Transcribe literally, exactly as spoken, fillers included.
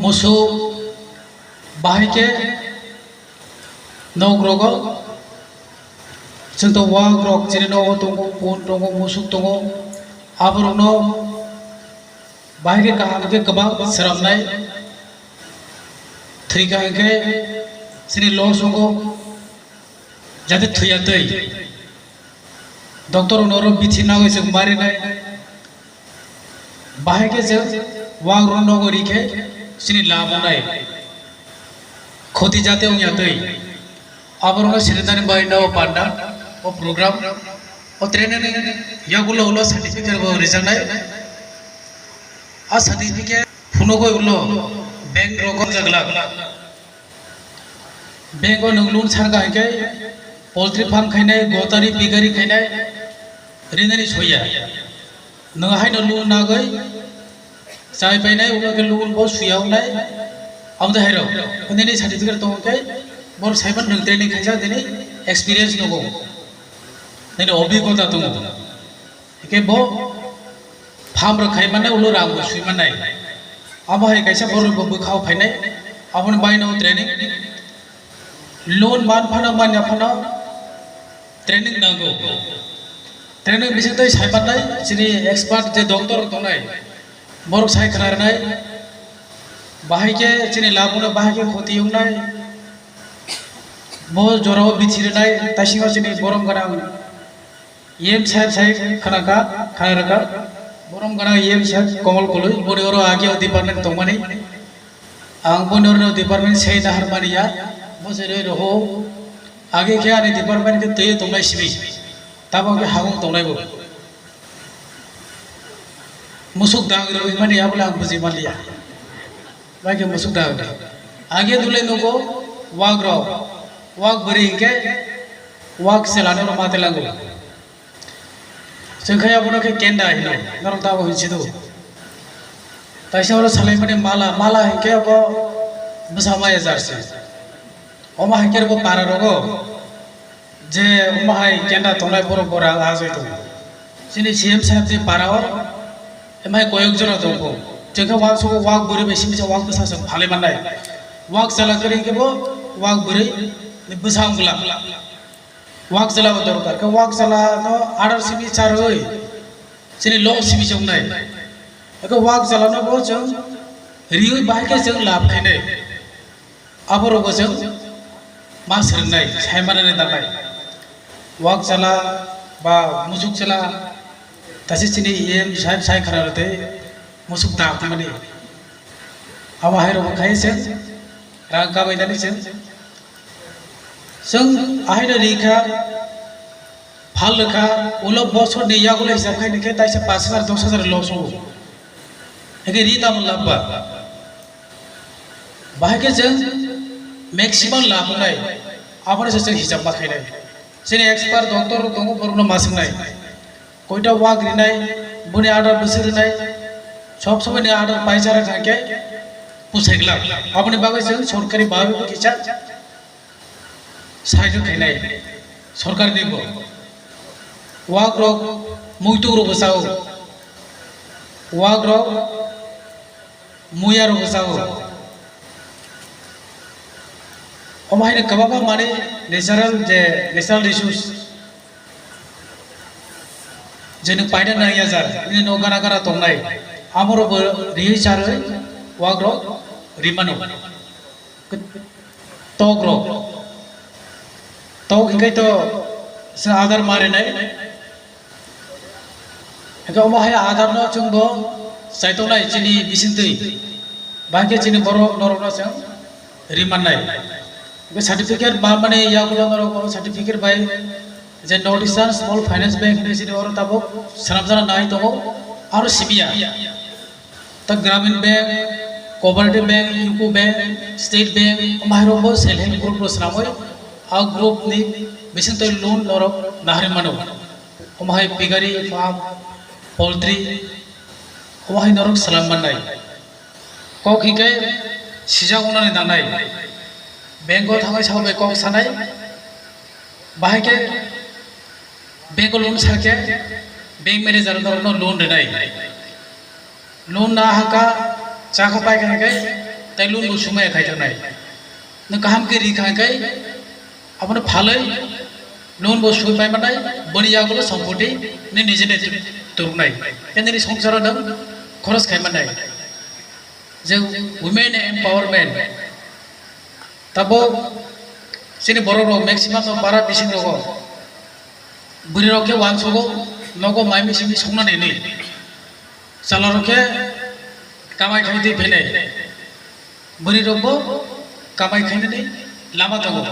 Musuk bahai khe nok rogo chwng to wak rok chini nogo tongo, pun tongo, musuk tongo, aborokno bahai khe kaham khe kwbang swnamnai. Thwi kaham khe chini loss wngo, jate thwiya twi doctor rokno oro bithi nagwi chwng marinai. Bahai khe chwng wak rok nogo ri khe chini lab wngnai, khoti jate wngya twi. Aborokno sirindani bai no panda o program o training yagulo ulo certificate bo rijaknai. A certificate phunugwi ulo bank rogo jaglak. Bank o nwng loan sarkha hinkhe poultry farm khainai, gotari, piggery khainai, rinani soya. Nwng haino loan nagwi chai painai, ulo khe loan bo suya wngnai. Amo tei hairok nini certificate tongo khe borok saiman nwng training khaijak, nini experience tongo, nini obhigota tongo. Hingke bo farm rok khai mannai, ulo rang bo sui mannai. Abo hai kaisa borok bo bwkhao phainai, aboni baino training. Loan man phano, manya phano training nango. Training bising tei sai mannai, chini expert je doctor rok tongnai, borok sai khnarnai. Bahai khe chini labuno bahai khe khoti wngnai. Bo jorao bithi rwnai, taisingo chini borom gwnang. E M sir sai khana kha, khana rwkha. Borom gwnang E M sir Komol Koloi, boni oro age o department tongmani. Ang boni oro department sai nahar mani ya, bo se roi roho. Age khe ani department khe twi tongnai simi. Tamo khe hagong tongnai bo. Musuk dang rwi mani ya bole ang buji manliya. Bai khe musuk da hwnkhe. Age dule nugo wak rok. Wak bwrwi hinkhe wak chwla norok ma telango. Chwng khe abono khe kenda hino, norok da bo hinsido. Taisa oro salaimani mala, mala hinkhe abo bwsa maya jarsi. Omo hinkhe bo para rogo. Je omo hai kenda tongnai borok bo rang ajai tongo. Chini C M saheb ni para o, omo hai koyok jora tongo. Chwng khe uansukgo wak bwrwi bai simi se wak bwsa se phalwi mannai. Wak chwla kwrwi khe bo wak bwrwi ni bwsa wng glak. Wak chwla bo dorkar khe wak chwla no adar simi charwi chini long simi se wngnai. Eko wak chwla no bo chwng riwi bahai khe chwng lab khainai. Aborokbo chwng ma swrwngnai, sai manani nangnai. Wak chwla ba musuk chwla, tasi chini E M saheb sai khana rwtwi musuk da hwnmani. Abo hai rokbo khai chwng rang kabainani chwng. Chwng ahaino rikha, phal rwkha, ulo bosorni yagulo hisab khai nikhe taisa pash hajar, dos hajar loss wngo. Hingke ri tamo labba. Bahai khe chwng maximum labwnai, abono se chwng hisab ma khainai. Chini expert doctor rok tongo, borokno ma swngnai. Koita wak rinai, boni order bwswk rinai, sob somoi ni order paisa rwkha khe pusai glak. Aboni bagwi chwng sorkari bagwi kisa sahajyo khainai sorkar ni bo. Wak rok muituk rok bo sao, wak rok muya rok bo sao. Omo hai kwbangma mani natural je natural resource je nwng paina nangya jar, nini no gana gana tongnai, amo rok bo riwi charwi wak rok rimano. Tok rok. Tok hingkai to se adar marinai. Hingke omo hai adar no chwng bo chaitongnai chini bisingtwi. Bahai khe chini borok norok no chwng rimannai. Hingke certificate ma mani yagulo norok o certificate bai je North Eastern Small Finance Bank hinwi chini oro tabuk swnamjana nai tongo. Aro simiya. Ta Gramin Bank, Cooperative Bank, U C O Bank, State Bank, omo hai rok bo self help group rok swnamwi, a group ni bising twi loan norok naharwi mano. Omo hai piggery farm, poultry, omo hai norok swlam mannai. Kok hinkhe sijak wngnani nangnai. Bank o thangwi sabo bai kok sanai. Bahai khe bank o loan sakhe bank manager norokno loan rwnai. Loan na hakha, chakha paikha hingkhe Tai loan bo sumaya khai thang nai. Nwng kaham khe ri kha khe abono phalwi loan bo sui pai manai, boni yagulo sompoti ni nijini turunai. Tei nini songsaro nwng khoros khai manai. Je women empowerment. Tabuk chini borok rok maximum no para bising rogo. Bwrwi rok khe uansukgo nogo mai mui simi songnani hinwi. Chwla rok khe kamai khai twi phainai. Bwrwi rok bo kamai khainani lama tongo.